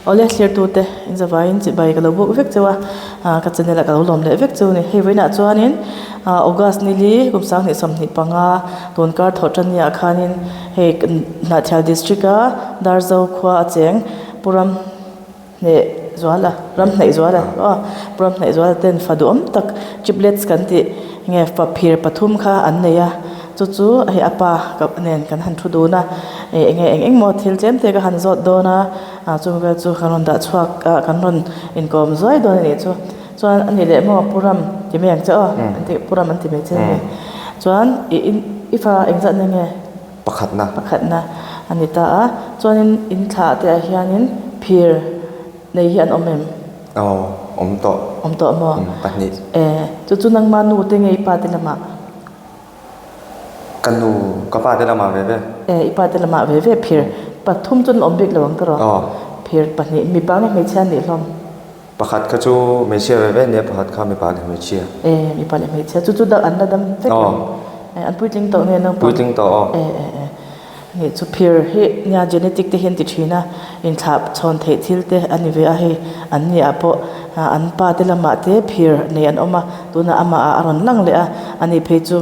Awle thlirtute in zavaiin chibai ka lo buk vek cheu a, ka channel ah ka lo lawm leh vek cheu a ni. Hei vawiinah chuanin August nili kum 2025 tunkar thawh tan ni ah khanin hei Hnahthial district a Darzo khua a cheng Pu Ram Hneh Zuala Ram Hnaih Zuala aw Pu Ram Hnaih Zuala ten fa duhawm tak triplets kan tih nge fa phir pathum kha an nei a. Chu chu hei a pa ka nen kan han thu dun a, ih enge eng eng maw thil tlem te ka han zawt dawn a, ah chung vel chu kan rawn dah chhuak ah kan rawn inkawm zuai dawn a nih chu. Chuan a nih leh maw Pu Ram ti mai ang che aw an ti Pu Ram an ti mai che a ni. Chuan ih in i fa engzat na nge? Pakhatna. Pakhatna a ni ta a, chuanin in thlah te ah hianin phir nei hi an awm em? Aw awm tawh. Awm tawh maw? Pahnih. E chu chu nangma nu te nge i pa te lamah? Ka nu, ka pa te lamah ve ve. E, i pa te lamah ve ve phir pathum chu an awm bik lo ang ka rawh. Aw. Phir pahnih, mipa nge hmeichhia nih hlawm? Pakhat kha chu hmeichhia ve ve nia, pakhat kha mipa leh hmeichhia. E, mipa leh hmeichhia chu chu an la dam vek Aw. em? E, an puitling tawh nge naupang? Puitling tawh aw. E, e, e. Nih chu phir hi nia genetic te hian ti thin a, inthlah chhawn theih thil te a ni ve a hei an ni ah pawh an pa te lamah te phir nei an awm a, tunah amah ah a rawn lang leh a, ani phei chu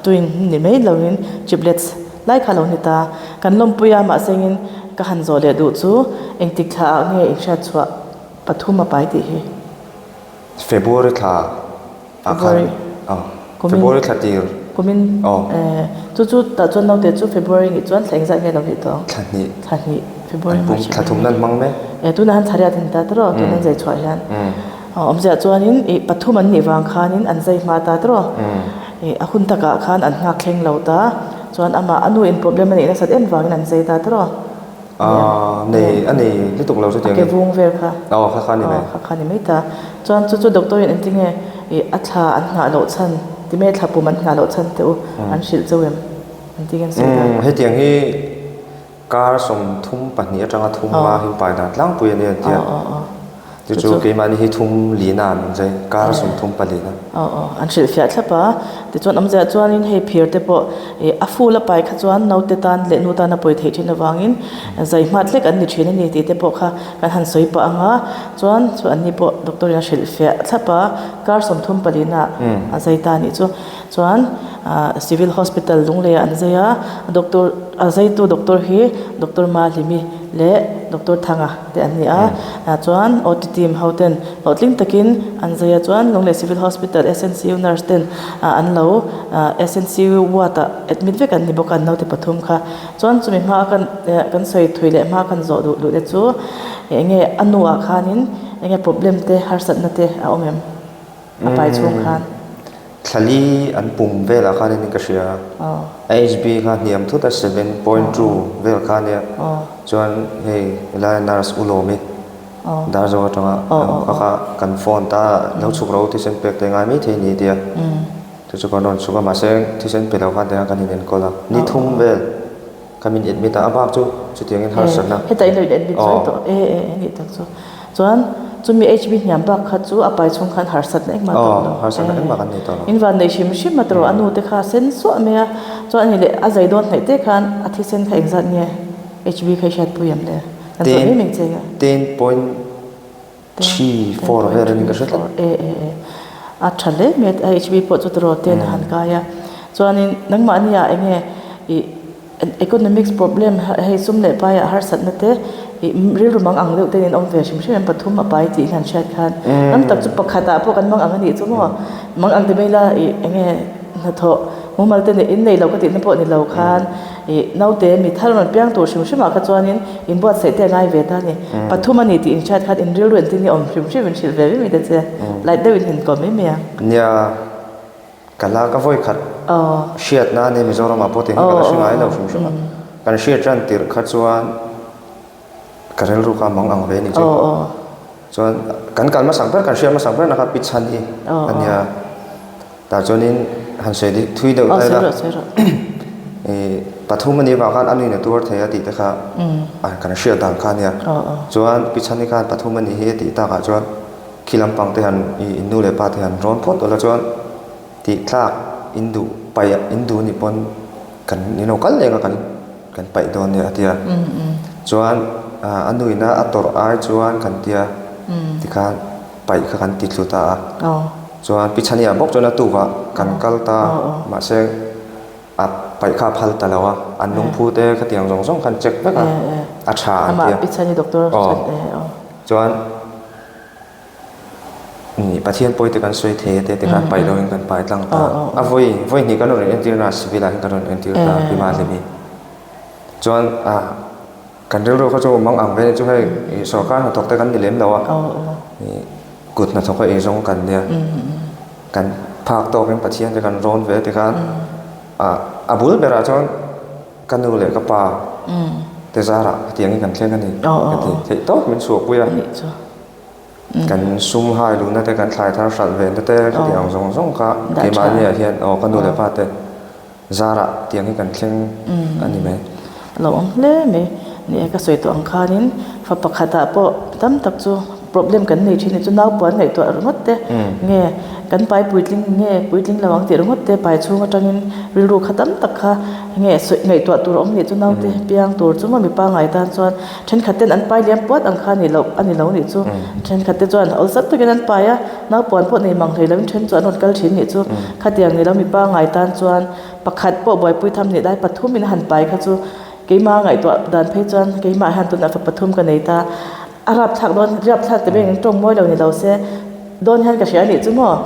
twin ni mai lo in triplets lai kha a lo ni ta. Kan lawmpui a mahse engin ka han zawh leh duh chu engtik thla ah nge inhriat chhuah pathum a pai tih hi. February thla ah khan aw February thla tir kumin aw chu chu tah chuan naute chu February nih chuan thla engzat nge lo nih tawh ang thla hnih thla hnih February an pum thla thum nan hmang mek e tunah han thla riat in ta tawh tun an zai chhuah hian awmzia chuanin ih pathum an nih vang khanin an zai hma ta tawh ih a hun takah khan an nghak thleng lo ta chuan amah a nu in problem a neih nasat em vangin an zai ta tawh. Aaa nei a nei lutuk lo chutiang A ke vung vel kha. Aw kha kha ni mai. Aw kha kha ni mai ta. Chuan chu chu doctor in engtin nge ih a thla an nghah loh chhan ti mai thla pum an nghah loh chhan teh u an hrilh chauh em? Engtin nge an sawi ta? Umm hetiang hi kar 32 atanga thum nga hi pai dan tlangpui a nia an tia. Aw aw aw. Chu chu keimahni hi thum lina an awm zai, kar 34 na. Aw aw, an hrilhfiah thlap a. Tichuan awmzia chuanin hei phir te pawh ih a full a pai kha chuan naute tan leh nu tan a pawi theih thin avangin zai hmat hlek an ni thin a ni tih te pawh kha kan han sawi pah ang a. Chuan chu anni pawh doctor in a hrilhfiah thlap a, kar 34 na a zai ta a nih chu. Chuan ah civil hospital Lungleiah an zai a, doctor a zaitu doctor hi doctor Mahlimi leh doctor Thanga te an ni a, ah chuan OT team ho ten hlawhtling takin an zai a, chuan Lunglei civil hospital SNCU nurse ten ah an lo ah SNCU ward ah admit vek an ni bawk a an naute pathum kha. Chuan chumi hma kan eh kan sawi thui leh hma kan zawh duh duh te chu eng nge a nu ah khanin eng nge problem te harsatna te a awm em? A pai chhung khan. Thlali an pum velah khan in ka hria. A HB kha hniam thut a 7.2 vel kha ania. Chuan hei helai nurse u Lawmi Darzo atanga kha kha kan phone ta lo chhuk ro thisen pek te ngai maithei ni tia. Chu chu kan rawn chhuk a mahse thisen pe lo khan tiang kan inenkawl a. Ni thum vel. Ka min admit a, a bak chu chutiangin harsatna. Heta in lo in admit chuai tawh e e e nih tak chu. Chuan chumi HB hniam bak kha chu a pai chhung khan harsatna engmah tawh lo. Aw harsatna engmah kan nei tawh lo. In van nei hrim hrim a tawh a nu te kha a sen suah mai a, chuan ani leh a zai dawn hnaih te khan a thisen kha engzat nge HB kha i hriatpui em le? Kan zawh mai mai che nga. 10.34 vel a ni ka hre tlat. E e e a tha hle mai a HB pawh chu tawh ten a han kai a. Chuanin nangmahni ah enge ih Economics problem hei sum leh paiah harsatna te ih rilru mang ang deuh ten in awm ve hrim hrim em pathum a pai tih hian hriat khan tam tak chu pakhat ah pawh kan mang ang a nih chu maw mang ang ti mai ila ih eng nge hnathawh mumal te nen in nei lo ka tihna pawh ni lo khan ih naute mi thar rawn piang tur hrim hrim ah kha chuanin inbuatsaih te a ngai ve ta a ni pathum a ni tih in hriat khan in rilru engtin nge awm hrim hrim in hrilh ve mai mai ta che light deuh in han kawm mai mai ang. Nia. Ka la ka vawi khat hriatna a nia Mizoramah pawh tiang hi ka la hre ngai lo hrim hrim a. Kan hriat ran tirh kha chuan ka rilru kha mang ang ve a ni chu. Chuan kan kal hmasak ber kan hriat hmasak ber na kha pi chhan hi a nia. Tah chuanin han sawi dik thui deuh ta ila ih pathum a nih vang khan a nuin a tuar thei a tih te kha kan hriat dan kha a nia. Chuan pi chhan hi khan pathum a nih hi a tih takah chuan Khi lampang te han i in nu leh pa te han rawn phawt ula chuan tih tlak in duh paih in duh nih pawn kan in lo kal leng a kan kan paih dawn nia a ti a. Chuan. a nuina a tawrh ai chuan kan tia tikhan paih kha kan ti thlu ta a. Chuan Pi Chhani ah bawk chuan a tukah kan kal ta mahse a paih kha a phal ta lo a, an lungphu te khatiang zawng zawng khan check vek a, a tha an tia. Chuan Pathian pawi te kan sawi thei a te te khan paih loin kan pai tlang ta. A vawi vawi hnih kan rawn entir na civil ah hian kan rawn entir ta Pi Mahlimi. Chuan ah kan rilru kha chu mang ang ve chu hei sorkar hnathawk te kan ni lem lo a, kut hnathawk a eizawng kan nia. Kan phak tawkin Pathian te kan rawn ve te khan ah a bul berah chuan Ka nu leh ka pa te zarah hetiang hi kan thleng a ni ka ti theih tawp min chhuahpui a. Kan sum hai luhna te kan thlai thar hralh ve na te hetiang ang zawng zawng kha keimahni ah hian aw ka nu leh pa te zarah tiang hi kan thleng a ni mai. A lo awm hle mai. Ni e ka sawi tawh ang khanin fa pakhatah pawh tam tak chu Problem kan nei thin hi chu naupuan ngaihtuah ringawt te nge kan pai puitling nge puitling lo ang tih ringawt te pai chhung atangin rilru kha tam tak kha nge sawi ngaihtuah tur a awm nih chu naute piang tur chu maw mipa ngai tan chuan thenkhat ten an pai liam puat ang kha ni loh a ni lo nih chu thenkhat te chuan awlsam takin an pai a naupuan pawh nei mang hlei loin then chu an rawn kal thin nih chu khatiang ni lo mipa ngai tan chuan pakhat pawh buaipui tham nih lai pathumin a han pai kha chu keimah ngaihtuah dan phei chuan keimah hian tunah fa pathum ka nei ta. A rapthlak dawn, rapthlak ti bengin tawng mawi lo ni lo se, dawn hian ka hria a nih chu maw?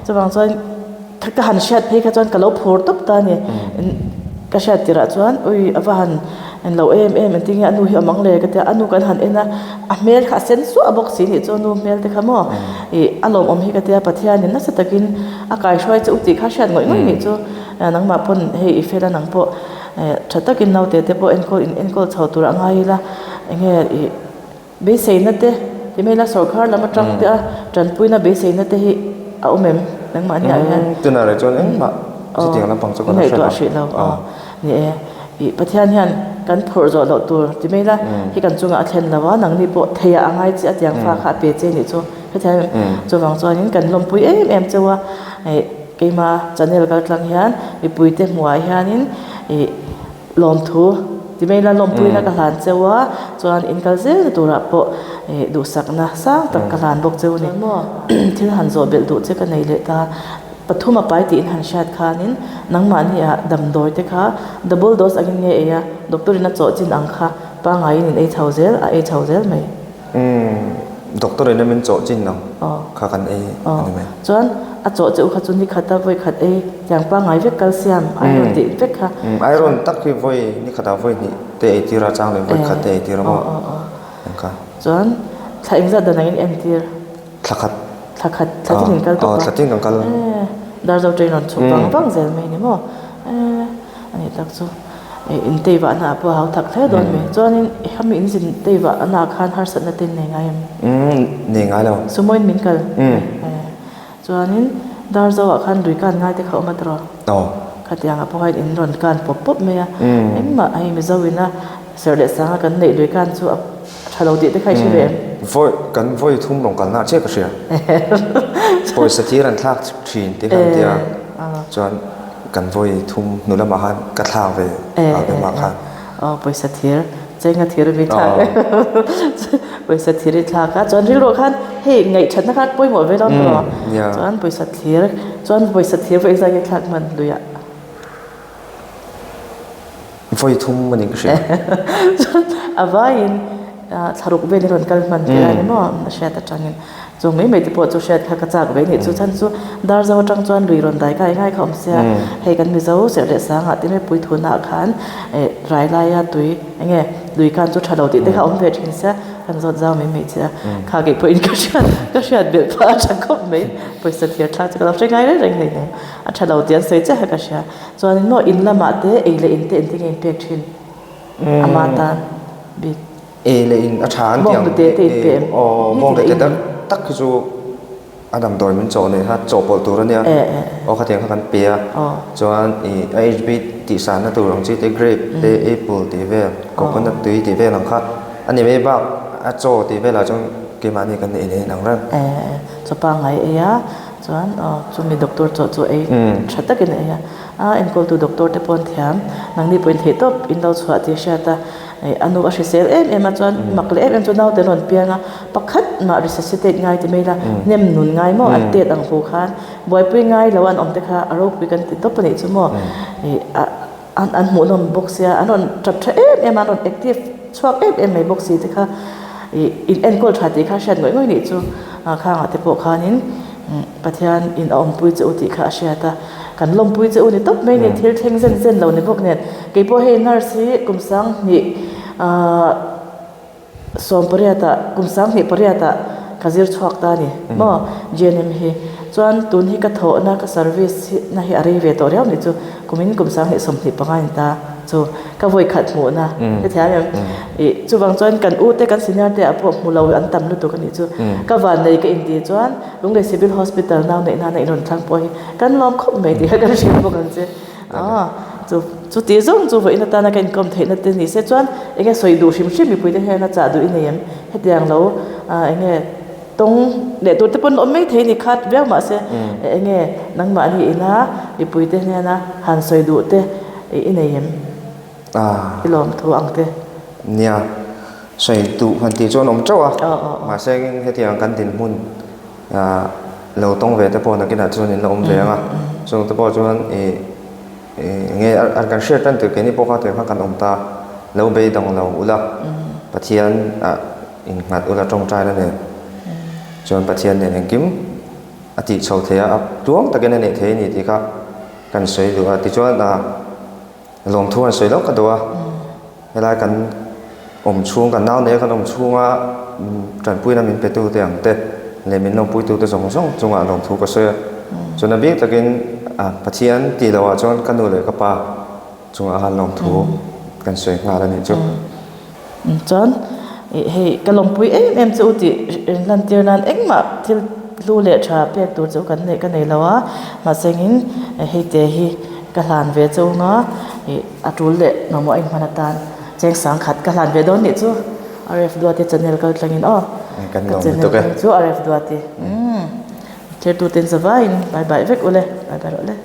Chuvang chuan ka han hriat phei kha chuan ka lo phur tawp ta a ni. Ka hriat tirah chuan ui a va han en lo em em engtin nge a nu hi a awm ang le ka tia, a nu kan han en a, a hmel kha a sen suah bawk si nih chu a nu hmel te kha maw ih a lawmawm hi ka tia Pathianin nasa takin a kaihruai che u tih kha hriat ngawih ngawih nih chu nangmah pawn hei i fel a nang pawh tha takin naute te pawh enkawl in enkawl chho tur a ngai ila enge ih. Beiseina te, ti mai la sorkar lam atang te a tanpuina beiseina te hi a awm em? Nangmah nia hian. Tunah reh chuan engmah chutiang lampang chu ka la hre lo. Ngaihtuah hrih lo. Aw. Ni e. Ih Pathian hian kan phurh zawh loh tur ti mai la hi kan chungah a thlen lo a, nangni pawh theiah a ngai che a tiang fa kha a pe che nih chu hetiang em. Chuvang chuanin kan lawmpui em em cheu a, ih keima channel kaltlang hian mipuite hmuhah hianin ih Lawmthu ti mai ila lawmpuina ka hlan cheu a, chuan in kal zel turah pawh ih duhsakna sang tak ka hlan bawk cheu a ni. Maw thil han zawh belh duh che ka nei leh ta, pathum a pai tih in han hriat khanin nangmahni ah damdawi te kha double dose angin nge ei a, doctor in a chawh chin ang kha pangaiin in ei chho zel a ei chho zel mai. Umm, doctor in a min chawh chin lo kha kan ei a ni mai. Chuan a chawh che u kha chu ni khat a vawi khat ei tiang pangngai vek calcium, iron tih vek kha. Umm, iron tak hi vawi ni khatah vawi hnih te ei tir a chang leh vawi khat te ei tir a maw eng kha. Chuan thla engzat dan angin entir? Thla khat. Thla khat, thla tin in kal tawp a? Aw, thla tin kan kal. Darzo train rawn chhuk vang vang zel mai ni maw? A nih tak chu in tei vah na ah pawh a hau thak hle dawn mai. Chuanin hemi in zin tei vah na ah khan harsatna te in nei ngai em? Umm nei ngai lo. Sumo in min kal. Chuanin Darzo ah khan lui kan ngai te kha awm a tawh. Aw. Khatiang ah pawh khan in rawn kan pawp pawp mai a. Engmah hei Mizo in a serh leh sang a kan neih lui kan chu a tha lo tih te kha i hre ve em? Vawi kan vawi thum rawn kalna ah chiah ka hria. Pawisa thir an thlak thin te kha an tia. Chuan kan vawi thum hnu lamah khan ka thlak ve a keimah khan. Aw pawisa thir chenga thir mi thlak pawisa thir i thlak a chuan rilruah khan hei ngaihthatna khan pawimawh ve dawn tawh chuan pawisa thir chuan pawisa thir pawh engzah nge thlak hman luiah. Vawi thum a ni ka hria. Chuan a vaiin thlaruk vel i rawn kal hman tir a ni maw a hriat atangin. Chung mai mai te pawh chu hriat kha ka chak ve nih chu chhan chu Darzo atang chuan lui rawn dai kai ngai kha awm sia. Hei kan Mizo serh leh sangah te mai pui thunah khan rai laia tui enge lui khan chu tha lo tih te kha awm ve thin sia kan zawt zau mai mai che a. Kha keih pawhin ka hriat ka hriat belh phah a tha khawp mai. Pawisa thir thlak chu ka lo hre ngai reng reng hleinem. A tha lo tih an sawi chiah kha ka hria. Chuanin maw in lamah te ei leh in te engtin nge in pek thin ama tan bik. Ei leh in a tha an tih ang Bawnghnute te in pe em? Aw bawnghnute tak tak hi chu a damdawi min chawh nen kha chawhpawlh tur a nia aw khatiang kha kan pe a chuan ih a HB tih sanna tur ang chi te grape te apple tih vel coconut tui tih vel ang kha a ni mai bak a chaw tih velah chuan keimahni kan ei leh in ang reng. Chaw pangngai ei a Chuan aw chumi doctor chaw chu ei tha takin a ei a, a enkawltu doctor te pawh an thiam, nangni pawhin theihtawp in lo chhuah tih a hriat a. Ih a nu a hrisel em em a chuan mak leh em em chu naute rawn piang a, pakhat mah resuscitate ngai ti mai ila nem nun ngai maw an tet ang hu khan buaipui ngai lo an awm te kha a ropui kan ti tawp a nih chu maw ih a an an hmuhnawm bawk sia an rawn tap tha em em a an rawn active chhuak em em mai bawk si te kha ih in enkawl tha tih kha hriat ngawih ngawih nih chu a khangah te pawh khanin Pathian in a awmpui che u tih kha a hriat a, kan lawmpui che u ni tawp mai ni, thil thleng zen zen lo ni bawk nen. Kei pawh hei nurse hi kum sanghnih ahh sawmpariatah kum sanghnih pariatah ka zir chhuak ta a ni maw GNM hi. Chuan tun hi ka thawhna ka service hi na hi a rei ve tawh riau ni chu kumin kum sanghnih 25 a ni ta chu ka vawikhat hmuhna hetiang em ih chuvang chuan kan u te kan senior te ah pawh hmu lo an tam lutuk a nih chu ka vannei ka intih chuan Lunglei Civil Hospital nau neih nana in rawn thlang pawh hi kan lawm khawp mai tih kha kan hrilh bawk ang che. Aw, chu chu tih zawng chu vawiin atana ka inkawm theihna te ni se chuan eng nge sawi duh hrim hrim mipui te hian a chah duh i nei em? Hetiang lo eng nge tawng leh tur te pawn awm mai thei ni khat viau mah se eng nge nangmahni ina mipui te hnena han sawi duh te i nei em? Ah. I lawm thu ang te. Nia, sawi duh han tih chuan awm teuh a. Mahse engin hetiang kan dinhmun lo tawng ve te pawh nakinah chuan in la awm ve ang a. Chung te pawh chuan ih enge an kan hriat tan tur keini pawh kha tiang khan kan awm ta. Lo beidawng lo ula, Pathian ah innghat ula tawngtaina nen chuan Pathian nen engkim a tih chho thei a, a tluang takin a neih thei a ni tih kha kan sawi duh a. Tichuan ah. Lawmthu an sawi loh ka duh a, helai kan awm chhung, kan nau neia kan awm chhunga tanpuina min petu te ang te leh min lawmpuitu te zawng zawng chungah lawmthu ka sawi a. Chuan a bik takin Pathian tih lohah chuan ka nu leh ka pa chungah khan lawmthu kan sawi nghal a nih chu. Chuan ih hei ka lawmpui em em che u tih lantir nan engmah thil hlu leh tha pek tur chu kan neih ka nei lo a, mahsengin hei te hi ka hlan ve che u nga ih a tul leh mamawh a inhman atan cheng sangkhat ka hlan ve dawn nih chu RF Duati channel kal tlangin aw ka channel hming chu RF Duati umm thirtuten zavaiin bye bye vek ule bye bye rawh le.